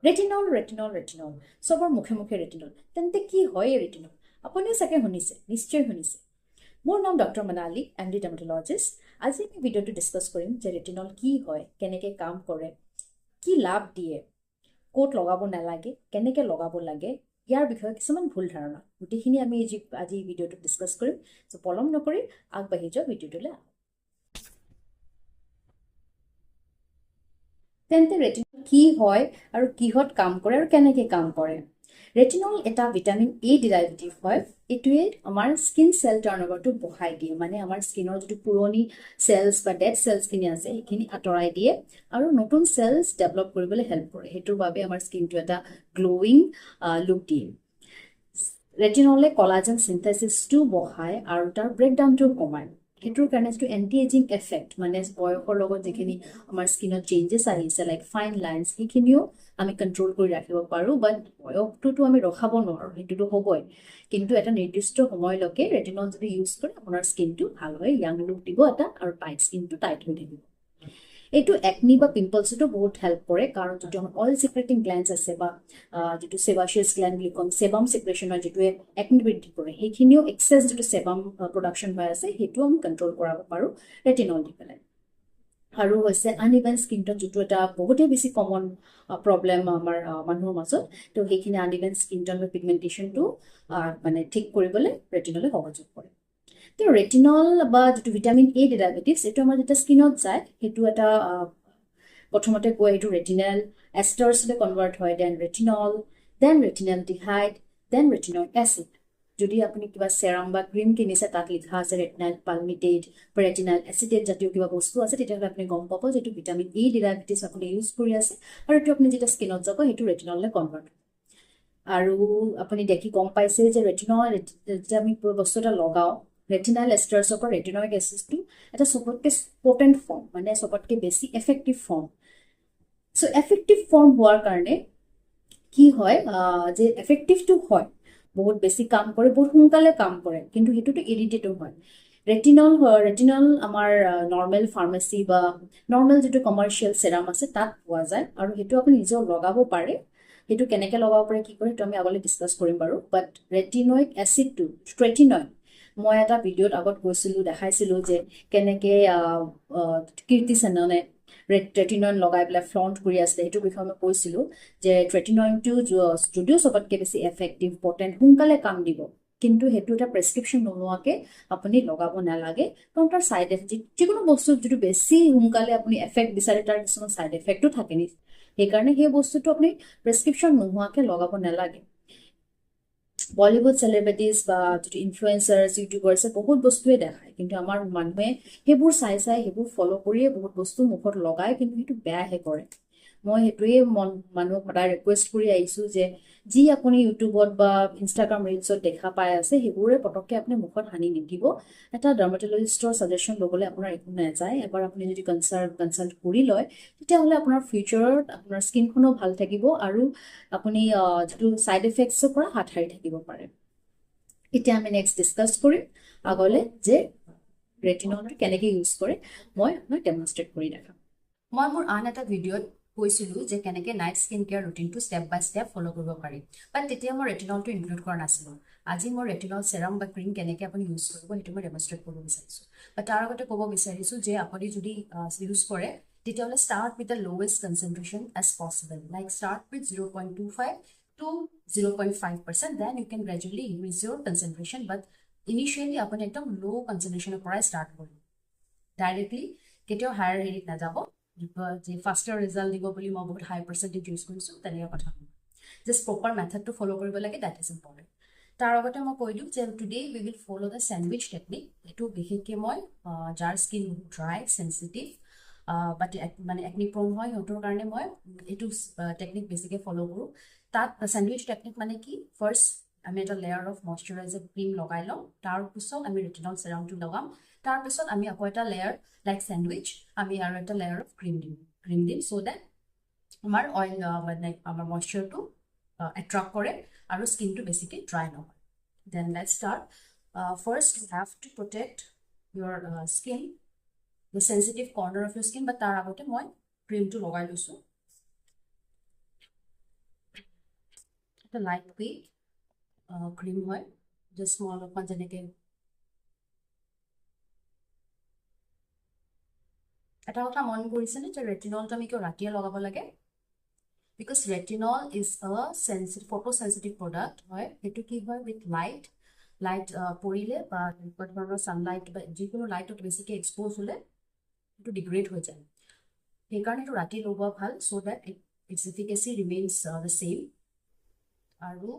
Retinol retinol retinol চবৰ মুখে মুখে ৰেটিনল। তেন্তে কি হয় এই ৰেটিনল? আপুনিও চাগে শুনিছে, নিশ্চয় শুনিছে। মোৰ নাম ডক্টৰ মনালী, এম ডি ডাৰ্মাটলজিষ্ট। আজি আমি ভিডিঅ'টো ডিছকাছ কৰিম যে ৰেটিনল কি হয়, কেনেকৈ কাম কৰে, কি লাভ দিয়ে, ক'ত লগাব নালাগে, কেনেকৈ লগাব লাগে, ইয়াৰ বিষয়ে কিছুমান ভুল ধাৰণা, গোটেইখিনি আমি আজি ভিডিঅ'টোত ডিছকাছ কৰিম। চ' পলম নকৰি আগবাঢ়ি যোৱা ভিডিঅ'টোলৈ। তেন্তে ৰেটিনল কি হয় আৰু কিহত কাম কৰে আৰু কেনেকৈ কাম কৰে? ৰেটিনল এটা ভিটামিন এ ডিৰাইভেটিভ হয়। এইটোৱে আমাৰ স্কিন চেল টাৰ্ণঅভাৰটো বঢ়াই দিয়ে, মানে আমাৰ স্কিনৰ যিটো পুৰণি চেলছ বা ডেড চেলছখিনি আছে, সেইখিনি আঁতৰাই দিয়ে আৰু নতুন চেলছ ডেভেলপ কৰিবলৈ হেল্প কৰে। সেইটোৰ বাবে আমাৰ স্কিনটো এটা গ্ল'য়িং লুক দিয়ে। ৰেটিনলে কলাজেন চিন্থেচিছটো বঢ়ায় আৰু তাৰ ব্ৰেকডাউনটো কমায়। সেইটোৰ কাৰণে যিটো এণ্টি এজিং এফেক্ট, মানে বয়সৰ লগত যিখিনি আমাৰ স্কিনত চেঞ্জেছ আহিছে, লাইক ফাইন লাইনছ, সেইখিনিও আমি কণ্ট্ৰল কৰি ৰাখিব পাৰোঁ। বাট বয়সটোতো আমি ৰখাব নোৱাৰোঁ, সেইটোতো হ'বই, কিন্তু এটা নিৰ্দিষ্ট সময়লৈকে ৰেটিনল যদি ইউজ কৰে, আপোনাৰ স্কিনটো ভাল হয়, য়াং লুক দিব এটা আৰু টাইট স্কিনটো টাইট হৈ থাকিব। এইটো একনি বা পিম্পলছতো বহুত হেল্প কৰে, কাৰণ যিটো আমাৰ অইল চিক্ৰেটিং গ্লেণ্ডছ আছে বা যিটো চেবাচিয়াছ গ্লেণ্ড বুলি ক'ম, চেবাম চিক্ৰেশ্যন হয়, যিটোৱে একনি বৃদ্ধি কৰে, সেইখিনিও এক্সেছ যিটো চেবাম প্ৰডাকশ্যন হৈ আছে, সেইটোও আমি কণ্ট্ৰল কৰাব পাৰোঁ ৰেটিনল দি পেলাই। আৰু হৈছে আনইভেন স্কিন টোন, যিটো এটা বহুতেই বেছি কমন প্ৰব্লেম আমাৰ মানুহৰ মাজত। তো সেইখিনি আনইভেন স্কিন টোন বা পিগমেণ্টেশ্যনটো মানে ঠিক কৰিবলৈ ৰেটিনলে সহযোগ কৰে। তো ৰেটিনল বা যিটো ভিটামিন এ ডিৰাইভেটিভছ, এইটো আমাৰ যেতিয়া স্কিনত যায়, সেইটো এটা প্ৰথমতে গৈ এইটো ৰেটিনেল এষ্টাৰ্ছলৈ কনভাৰ্ট হয়, then retinol, then retinaldehyde, then retinoic acid। যদি আপুনি কিবা চেৰাম বা ক্ৰীম কিনিছে, তাত লিখা আছে ৰেটিনাইল পালমিটেট বা ৰেটিনাইল এচিটেট জাতীয় কিবা বস্তু আছে, তেতিয়াহ'লে আপুনি গম পাব যে এইটো ভিটামিন ই ডিৰাইভেটিভছ আপুনি ইউজ কৰি আছে আৰু এইটো আপুনি যেতিয়া স্কিনত যাব, সেইটো ৰেটিনললৈ কনভাৰ্ট। আৰু আপুনি দেখি গম পাইছে যে ৰেটিনল যেতিয়া আমি বস্তু এটা লগাওঁ, ৰেটিনাইল এষ্টাৰ্ছৰ পৰা ৰেটিনয়িক এচিডটো এটা চবতকৈ পটেণ্ট ফৰ্ম, মানে চবতকৈ বেছি এফেক্টিভ ফৰ্ম। চ' এফেক্টিভ ফৰ্ম হোৱাৰ কাৰণে কি হয় যে এফেক্টিভটো হয়, বহুত বেছি কাম কৰে, বহুত সোনকালে কাম কৰে, কিন্তু সেইটোতো ইৰিটেটো হয়। ৰেটিনল আমাৰ নৰ্মেল ফাৰ্মাচী বা নৰ্মেল যিটো কমাৰ্চিয়েল চেৰাম আছে, তাত পোৱা যায় আৰু সেইটো আপুনি নিজেও লগাব পাৰে। সেইটো কেনেকৈ লগাব পাৰে, কি কৰে, সেইটো আমি আগলৈ ডিছকাছ কৰিম বাৰু। বাট ৰেটিনয়িক এচিডটো, ট্ৰেটিনয়ন, মই এটা ভিডিঅ'ত আগত কৈছিলোঁ, দেখাইছিলোঁ যে কেনেকৈ কীৰ্তি চেননে ট্ৰেটিনয়ন লগাই পেলাই ফ্লণ্ট কৰি আছিলে। সেইটো বিষয়ে মই কৈছিলোঁ যে ট্ৰেটিনয়নটো যদিও চবতকৈ বেছি এফেক্টিভ, পটেণ্ট, সোনকালে কাম দিব, কিন্তু সেইটো এটা প্ৰেছক্ৰিপশ্যন নোলোৱাকৈ আপুনি লগাব নালাগে, কাৰণ তাৰ ছাইড এফেক্ট, যিকোনো বস্তুত যিটো বেছি সোনকালে আপুনি এফেক্ট বিচাৰে, তাৰ কিছুমান ছাইড এফেক্টো থাকে নি। সেইকাৰণে সেই বস্তুটো আপুনি প্ৰেছক্ৰিপশ্যন নোহোৱাকৈ লগাব নালাগে। বলিউড চেলিব্ৰিটিজ বা যিটো ইনফ্লুৱেঞ্চাৰ্ছ, ইউটিউবাৰ্ছে বহুত বস্তুৱে দেখায়, কিন্তু আমাৰ মানুহে সেইবোৰ চাই চাই, সেইবোৰ ফ'ল' কৰিয়ে বহুত বস্তু মুখত লগায়, কিন্তু সেইটো বেয়াহে কৰে। মই সেইটোৱে মন মানুহক সদায় ৰিকুৱেষ্ট কৰি আহিছোঁ যে যি আপুনি ইউটিউবত বা ইনষ্টাগ্ৰাম ৰিলছত দেখা পাই আছে, সেইবোৰে পটককৈ আপুনি মুখত সানি নিদিব। এটা ডাৰ্মাটলজিষ্টৰ ছাজেশ্যন ল'বলৈ আপোনাৰ একো নাযায়। এবাৰ আপুনি যদি কনচাল্ট কৰি লয়, তেতিয়াহ'লে আপোনাৰ ফিউচাৰত আপোনাৰ স্কিনখনো ভাল থাকিব আৰু আপুনি যিটো ছাইড এফেক্টছৰ পৰা হাত সাৰি থাকিব পাৰে। এতিয়া আমি নেক্সট ডিছকাছ কৰিম আগলৈ যে ৰেটিনলটো কেনেকৈ ইউজ কৰে, মই আপোনাক ডেমনষ্ট্ৰেট কৰি দেখাম। মই মোৰ আন এটা ভিডিঅ'ত কৈছিলোঁ যে কেনেকৈ নাইট স্কিন কেয়াৰ ৰুটিনটো ষ্টেপ বাই ষ্টেপ ফ'ল' কৰিব পাৰি, বাট তেতিয়া মই ৰেটিনলটো ইনক্লুড কৰা নাছিলোঁ। আজি মই ৰেটিনল চেৰাম বা ক্ৰীম কেনেকৈ আপুনি ইউজ কৰিব, সেইটো মই ডেমনষ্ট্ৰেট কৰিব বিচাৰিছোঁ। বাট তাৰ আগতে ক'ব বিচাৰিছোঁ যে আপুনি যদি ইউজ কৰে, তেতিয়াহ'লে start with the lowest concentration as possible, like start with 0.25 to 0.5%, then you can gradually increase your concentration, but initially আপুনি একদম ল' কনচেনট্ৰেশ্যনৰ পৰাই ষ্টাৰ্ট কৰিব। ডাইৰেক্টলি কেতিয়াও হায়াৰ হেৰিত নাযাব যে ফাষ্টাৰ ৰিজাল্ট দিব বুলি মই বহুত হাই পাৰ্চেণ্টেজ ইউজ কৰিছোঁ, তেনেকৈ কথা নহয়। জাষ্ট প্ৰপাৰ মেথডটো ফ'ল' কৰিব লাগে, that is important। তাৰ আগতে মই কৈ দিওঁ যে today we will follow the sandwich technique। এইটো বিশেষকৈ মই যাৰ স্কিন ড্ৰাই, চেঞ্চিটিভ বা মানে একনি প্ৰ'ন হয়, সিহঁতৰ কাৰণে মই এইটো টেকনিক বেছিকৈ ফ'ল' কৰোঁ। তাত চেণ্ডউইচ টেকনিক মানে কি? ফাৰ্ষ্ট আমি এটা লেয়াৰ অফ মইশ্চাৰাইজাৰ ক্ৰীম লগাই ল'ম, তাৰপিছত আমি ৰেটিনল চেৰামটো লগাম, তাৰপিছত আমি আকৌ এটা লেয়াৰ, লাইক চেণ্ডউইচ, আমি আৰু এটা লেয়াৰ অফ ক্ৰীম দিম, চ' ডেট আমাৰ অইল মানে আমাৰ মইশ্চাৰটো এট্ৰেক্ট কৰে আৰু স্কিনটো বেছিকৈ ড্ৰাই নহয়। Then let's start. First you have to protect your skin, the sensitive corner of your skin, but তাৰ আগতে মই ক্ৰীমটো লগাই লৈছোঁ। এটা লাইট ৱেইট ক্ৰীম হয়। জাষ্ট মই অলপমান যেনেকৈ, এটা কথা মন কৰিছেনে যে ৰেটিনলটো আমি কিয় ৰাতিয়ে লগাব লাগে? Because retinol is a photo sensitive product হয়। সেইটো কি হয়, উইথ লাইট পৰিলে বা তেনেকুৱা ধৰণৰ ছানলাইট বা যিকোনো লাইটত বেছিকৈ এক্সপ'জ হ'লে সেইটো ডিগ্ৰেড হৈ যায়। সেইকাৰণে সেইটো ৰাতি লগোৱা ভাল, so that its efficacy remains the same. আৰু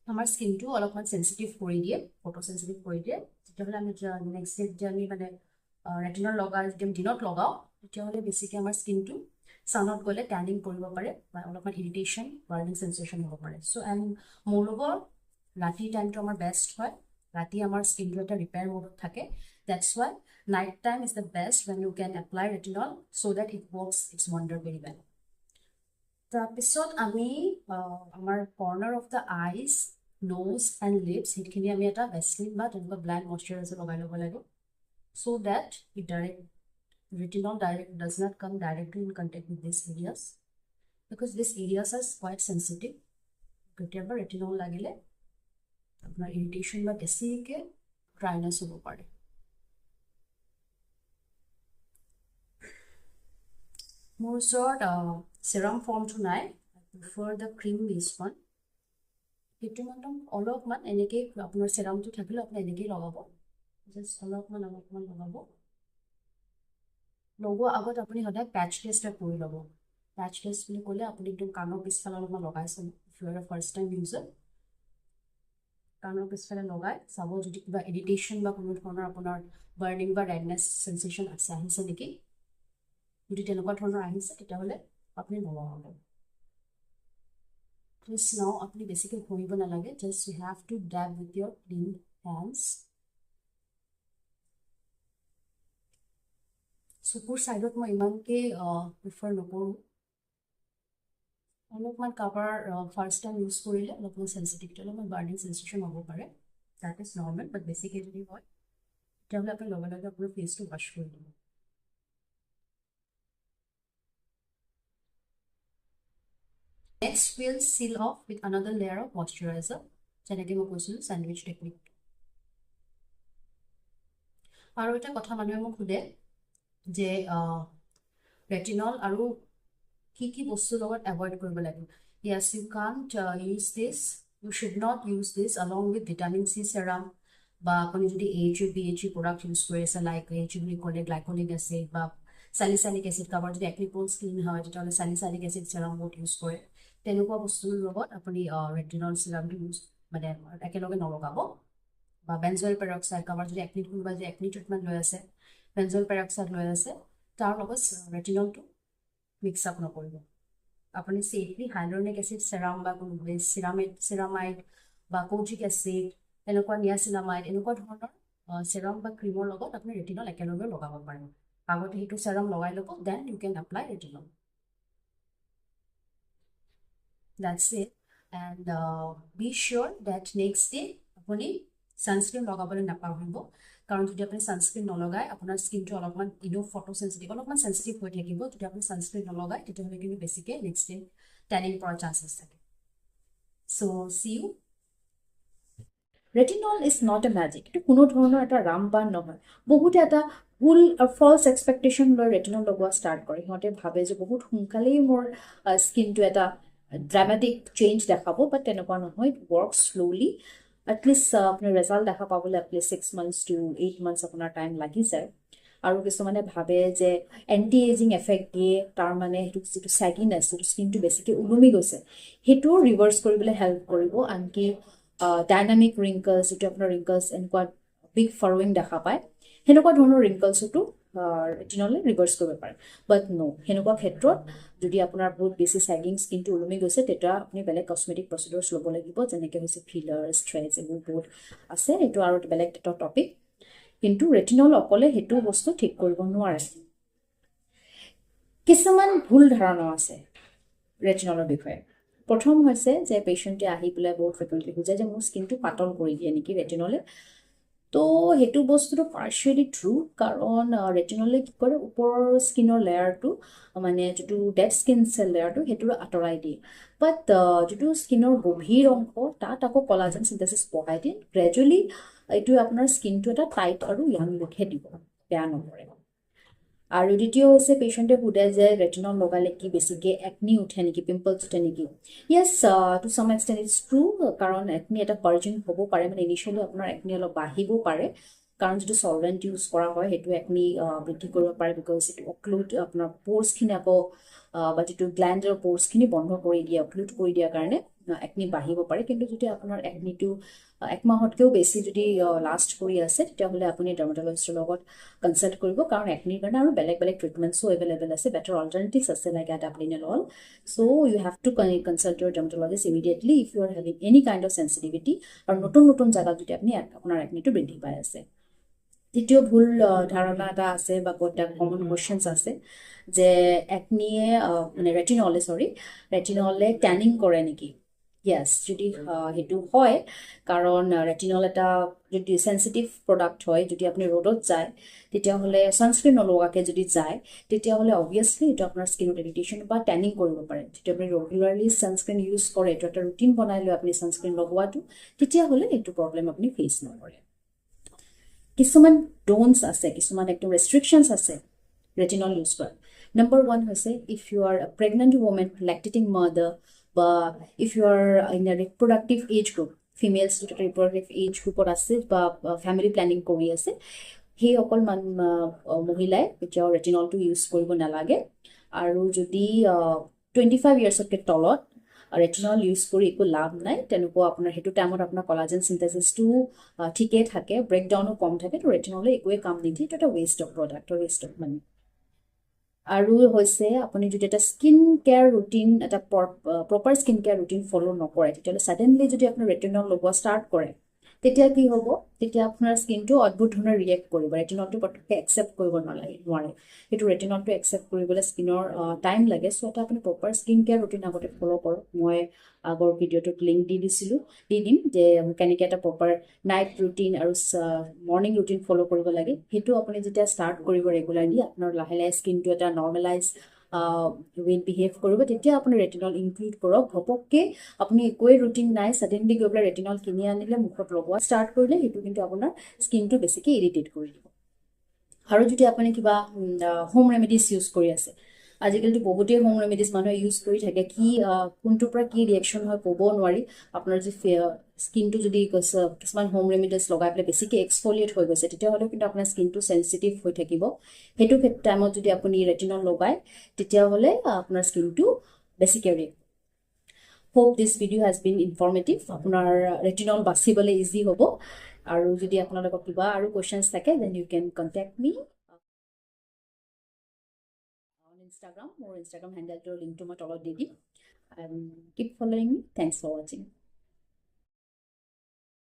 আমাৰ স্কিনটো অলপমান চেঞ্চিটিভ কৰি দিয়ে, ফটো চেঞ্চিটিভ কৰি দিয়ে। তেতিয়াহ'লে আমি নেক্সট ডে যেতিয়া আমি মানে ৰেটিনল লগাই যদি আমি দিনত লগাওঁ, তেতিয়াহ'লে বেছিকৈ আমাৰ স্কিনটো ছানত গ'লে টেনিং কৰিব পাৰে বা অলপমান ইৰিটেশ্যন, বাৰ্ণিং চেঞ্চেশ্যন হ'ব পাৰে। চ' এণ্ড মোৰ ৰাতিৰ টাইমটো আমাৰ বেষ্ট হয়। ৰাতি আমাৰ স্কিনটো এটা ৰিপেয়াৰ মোডত থাকে। That's why night time is the best when you can apply retinol, so that it works its wonder very well. তাৰপিছত আমি আমাৰ corner of the eyes, nose and lips, সেইখিনি আমি এটা ভেচলিন বা তেনেকুৱা ব্লাইণ্ড মইশ্চাৰাইজাৰ লগাই ল'ব লাগে, so that it direct retinol direct does not come directly in contact with these areas, because these areas are quite sensitive. কেতিয়াবা retinol লাগিলে আপোনাৰ ইৰিটেশ্যন বা বেছিকৈ ড্ৰাইনেছ হ'ব পাৰে। মোৰ ওচৰত চিৰাম ফৰ্মটো নাই, I prefer the cream base one. সেইটো মানে অলপমান এনেকেই, আপোনাৰ চিৰামটো থাকিলেও আপুনি এনেকেই লগাব, জাষ্ট অলপমান অলপমান লগাব। লগোৱাৰ আগত আপুনি সদায় পেচ টেষ্ট এটা কৰি ল'ব। পেচ টেষ্ট বুলি ক'লে আপুনি একদম কাণৰ পিছফালে অলপমান লগাই চাব। If you are a first time user, কাণৰ পিছফালে লগাই চাব যদি কিবা ইৰিটেশ্যন বা কোনো ধৰণৰ আপোনাৰ বাৰ্ণিং বা ৰেডনেছ চেঞ্চেশ্যন আছে, আহিছে নেকি। যদি তেনেকুৱা ধৰণৰ আহিছে, তেতিয়াহ'লে আপুনি নলগাব। জাষ্ট নাও আপুনি বেছিকৈ ঘঁহিব নালাগে, just you have to dab with your clean hands. চকুৰ ছাইডত মই ইমানকৈ প্ৰিফাৰ নকৰোঁ। অলপমান কাৰোবাৰ ফাৰ্ষ্ট টাইম ইউজ কৰিলে অলপমান চেঞ্চিটিভিটি, অলপমান বাৰ্ণিং চেঞ্চেশ্যন হ'ব পাৰে, that is normal. But বেছিকৈ যদি হয়, তেতিয়াহ'লে আপুনি লগে লগে আপোনাৰ ফেচটো ৱাছ কৰি দিব। Next we'll seal off with another layer of moisturizer, যেনেকৈ মই কৈছিলোঁ চেণ্ডউইচ টেকনিক। আৰু এটা কথা মানুহে মোক সোধে যে ৰেটিনল আৰু কি কি বস্তুৰ লগত এভইড কৰিব লাগে। Yes, you can't use this, you should not use this along with vitamin C serum, বা আপুনি যদি AHA, BHA product use কৰি আছে, লাইক এএইচএ বুলি ক'লে গ্লাইকলিক এচিড বা চেলিচাইলিক এচিড, কাৰোবাৰ যদি একনি প্ৰ'ন স্কিন হয়, তেতিয়াহ'লে চেলিচাইলিক এচিড চেৰাম বহুত ইউজ কৰে। তেনেকুৱা বস্তুৰ লগত আপুনি ৰেটিনল চিৰামটো ইউজ মানে একেলগে নলগাব। বা বেঞ্জইল পেৰক্সাইড, কাৰোবাৰ যদি একনি, কোনোবাই যদি একনি ট্ৰিটমেণ্ট লৈ আছে, বেঞ্জইল পেৰক্সাইড লৈ আছে, তাৰ লগত ৰেটিনলটো মিক্স আপ নকৰিব। আপুনি ছেফলি হাইলুৰনিক এচিড চেৰাম বা কোনো চিৰামাইড বা কৌজিক এচিড, এনেকুৱা নিয়াচিনামাইড, এনেকুৱা ধৰণৰ চেৰাম বা ক্ৰীমৰ লগত আপুনি ৰেটিনল একেলগে লগাব পাৰে। আগতে সেইটো চেৰাম লগাই ল'ব, then you can apply retinol. That's it. And be sure that next day আপুনি ছানস্ক্ৰীন লগাবলৈ নাপাহৰিব, কাৰণ যদি আপুনি ছানস্ক্ৰীন নলগায়, আপোনাৰ স্কিনটো অলপমান এনেও ফটো চেঞ্চিটিভ, অলপমান চেঞ্চিটিভ হৈ থাকিব। যদি আপুনি ছানস্ক্ৰীন নলগায়, তেতিয়াহ'লে কিন্তু বেছিকৈ নেক্সট ডে টেনিং পৰাৰ চান্সেছ থাকে। So see you. Retinol is not a magic. এইটো কোনো ধৰণৰ এটা ৰামবাণ নহয়। বহুতে এটা ভুল ফল্ছ এক্সপেক্টেশ্যন লৈ ৰেটিনল লগোৱা ষ্টাৰ্ট কৰে। সিহঁতে ভাবে যে বহুত সোনকালেই মোৰ স্কিনটো এটা ড্ৰামেটিক চেঞ্জ দেখাব, বাট তেনেকুৱা নহয়। Work slowly. At least আপোনাৰ ৰেজাল্ট দেখা পাবলৈ at least 6 months to 8 months আপোনাৰ টাইম লাগি যায়। আৰু কিছুমানে ভাবে যে এণ্টি এজিং এফেক্ট দিয়ে, তাৰ মানে সেইটো যিটো চেগিনেছ, যিটো স্কিনটো বেছিকৈ ওলমি গৈছে, সেইটোও ৰিভাৰ্চ কৰিবলৈ হেল্প কৰিব। আনকি ডাইনামিক ৰিংকলছ, যিটো আপোনাৰ ৰিংকলছ এনেকুৱা বিগ ফাৰ'য়িং দেখা পায়, সেনেকুৱা ধৰণৰ ৰিংকলছতো ৰেটিনলে ৰিভাৰ্চ কৰিব পাৰে। বাট ন', সেনেকুৱা ক্ষেত্ৰত যদি আপোনাৰ বহুত বেছি চেগিং, স্কিনটো ওলমি গৈছে, তেতিয়া আপুনি বেলেগ কচমেটিক প্ৰচিডাৰ্ছ ল'ব লাগিব, যেনেকৈ হৈছে ফিলাৰ্ছ, থ্ৰেডছ, এইবোৰ বহুত আছে। সেইটো আৰু বেলেগ এটা টপিক। কিন্তু ৰেটিনল অকলে সেইটো বস্তু ঠিক কৰিব নোৱাৰে। কিছুমান ভুল ধাৰণা আছে ৰেটিনলৰ বিষয়ে। প্ৰথম হৈছে যে পেচেণ্টে আহি পেলাই বহুত ফ্ৰিকুৱেণ্টলি সোধে যে মোৰ স্কিনটো পাতল কৰি দিয়ে নেকি ৰেটিনলে? তো সেইটো বস্তুটো পাৰ্চিয়েলি ট্ৰু, কাৰণ ৰেটিনলে কি কৰে, ওপৰৰ স্কিনৰ লেয়াৰটো, মানে যিটো ডেড স্কিন চেল লেয়াৰটো, সেইটো আঁতৰাই দিয়ে। বাট যিটো স্কিনৰ গভীৰ অংশ, তাত আকৌ কলাজেন চিন্থেচিছ বঢ়াই দিয়ে। গ্ৰেজুৱেলি এইটোৱে আপোনাৰ স্কিনটো এটা টাইট আৰু য়াং লুকহে দিব, বেয়া নকৰে। আৰু দ্বিতীয় হৈছে, পেচেণ্টে সোধে যে ৰেটিনল লগালে কি বেছিকৈ একনি উঠে নেকি, পিম্পলছ উঠে নেকি? Yes, to some extent it's true, কাৰণ একনি এটা পাৰ্জিং হ'ব পাৰে, মানে ইনিচিয়েলি আপোনাৰ একনি অলপ বাঢ়িব পাৰে, কাৰণ যিটো চলভেণ্ট ইউজ কৰা হয়, সেইটো একনি বৃদ্ধি কৰিব পাৰে, because এইটো অক্লুড আপোনাৰ প'ৰ্চখিনি আকৌ বা যিটো গ্লেণ্ডৰ প'ৰ্চখিনি বন্ধ কৰি দিয়ে, অক্লুড কৰি দিয়াৰ কাৰণে একনি বাঢ়িব পাৰে। কিন্তু যদি আপোনাৰ একনিটো এক মাহতকৈও বেছি যদি লাষ্ট কৰি আছে, তেতিয়াহ'লে আপুনি ডাৰ্মাটলজিষ্টৰ লগত কনচাল্ট কৰিব, কাৰণ একনিৰ কাৰণে আৰু বেলেগ বেলেগ ট্ৰিটমেণ্টছো এভেইলেবল আছে, বেটাৰ অল্টাৰনেটিভছ আছে, like adapalene and all. So you have to consult your dermatologist immediately if you are having any kind of sensitivity আৰু নতুন নতুন জেগাত যদি আপোনাৰ একনিটো বৃদ্ধি পাই আছে। তৃতীয় ভুল ধাৰণা এটা আছে বা এটা কমন কুৱেশ্যনছ আছে যে একনিয়ে, মানে ৰেটিনলে, চৰি, ৰেটিনলে টেনিং কৰে নেকি? য়েছ, যদি সেইটো হয়, কাৰণ ৰেটিনল এটা যদি চেঞ্চিটিভ প্ৰডাক্ট হয়, যদি আপুনি ৰ'দত যায়, তেতিয়াহ'লে ছানস্ক্ৰীণ নলগোৱাকৈ যদি যায়, তেতিয়াহ'লে অভিয়াছলি এইটো আপোনাৰ স্কিনত ইৰিটেশ্যন বা টেনিং কৰিব পাৰে। যেতিয়া আপুনি ৰেগুলাৰলি ছানস্ক্ৰীণ ইউজ কৰে, এইটো এটা ৰুটিন বনাই লৈ আপুনি ছানস্ক্ৰীণ লগোৱাটো, তেতিয়াহ'লে এইটো প্ৰব্লেম আপুনি ফেচ নকৰে। কিছুমান ডোন্টছ আছে, কিছুমান একদম ৰেষ্ট্ৰিকশ্যনছ আছে ৰেটিনল ইউজ কৰা। নম্বৰ ওৱান হৈছে, if you are a pregnant woman, lactating mother, বা if you are in a reproductive age group, females যিটো ৰিপ্ৰডাক্টিভ এজ গ্ৰুপত আছে বা ফেমিলি প্লেনিং কৰি আছে, সেইসকল মহিলাই কেতিয়াও ৰেটিনলটো ইউজ কৰিব নালাগে। আৰু যদি 25 ইয়াৰ্ছতকৈ তলত, ৰেটিনল ইউজ কৰি একো লাভ নাই। তেনেকুৱা আপোনাৰ সেইটো টাইমত আপোনাৰ কলাজেন চিন্থেচিছটো ঠিকেই থাকে, ব্ৰেকডাউনো কম থাকে, তো ৰেটিনলে একোৱে কাম নিদিয়ে। এইটো এটা waste of product, waste of money। আৰু হৈছে, আপুনি যদি এটা স্কিন কেয়াৰ ৰুটিন, এটা proper skin care routine follow নকৰে, তেতিয়াহ'লে ছাডেনলি যদি আপুনি ৰেটিনল লগোৱা ষ্টাৰ্ট কৰে, তেতিয়া কি হ'ব? তেতিয়া আপোনাৰ স্কিনটো অদ্ভুত ধৰণে ৰিয়েক্ট কৰিব। ৰেটিনলটো পটককৈ একচেপ্ট কৰিব নোৱাৰে। সেইটো ৰেটিনলটো একচেপ্ট কৰিবলৈ স্কিনৰ টাইম লাগে। চ' এটা আপুনি প্ৰপাৰ স্কিন কেয়াৰ ৰুটিন আগতে ফ'ল' কৰক। মই আগৰ ভিডিঅ'টোত লিংক দি দিছিলোঁ, দি দিম যে কেনেকৈ এটা প্ৰপাৰ নাইট ৰুটিন আৰু মৰ্ণিং ৰুটিন ফ'ল' কৰিব লাগে। সেইটো আপুনি যেতিয়া ষ্টাৰ্ট কৰিব ৰেগুলাৰলি, আপোনাৰ লাহে লাহে স্কিনটো এটা নৰ্মেলাইজ ৱেত বিহেভ কৰিব, তেতিয়া আপুনি ৰেটিনল ইনক্লুড কৰক। ঘপককৈ আপুনি একোৱেই ৰুটিন নাই, ছাডেনলি গৈ পেলাই ৰেটিনল কিনি আনিলে, মুখত লগোৱা ষ্টাৰ্ট কৰিলে, সেইটো কিন্তু আপোনাৰ স্কিনটো বেছিকৈ ইৰিটেট কৰি দিব। আৰু যদি আপুনি কিবা হোম ৰেমেডিজ ইউজ কৰি আছে, আজিকালিতো বহুতেই হোম ৰেমেডিজ মানুহে ইউজ কৰি থাকে, কি কোনটোৰ পৰা কি ৰিয়েকশ্যন হয় ক'ব নোৱাৰি। আপোনাৰ যদি স্কিনটো যদি কিছুমান হোম ৰেমেডিজ লগাই পেলাই বেছিকৈ এক্সফলিয়েট হৈ গৈছে, তেতিয়াহ'লেও কিন্তু আপোনাৰ স্কিনটো চেঞ্চিটিভ হৈ থাকিব। সেইটো টাইমত যদি আপুনি ৰেটিনল লগায়, তেতিয়াহ'লে আপোনাৰ স্কিনটো বেছিকৈ react. Hope this video has been informative. আপোনাৰ ৰেটিনল বাচিবলৈ ইজি হ'ব। আৰু যদি আপোনালোকৰ কিবা আৰু কুৱেশ্যনছ থাকে, then you can contact me on Instagram. মোৰ ইনষ্টাগ্ৰাম হেণ্ডেলটোৰ লিংকটো মই তলত দি দিম। Keep following me. Thanks for watching.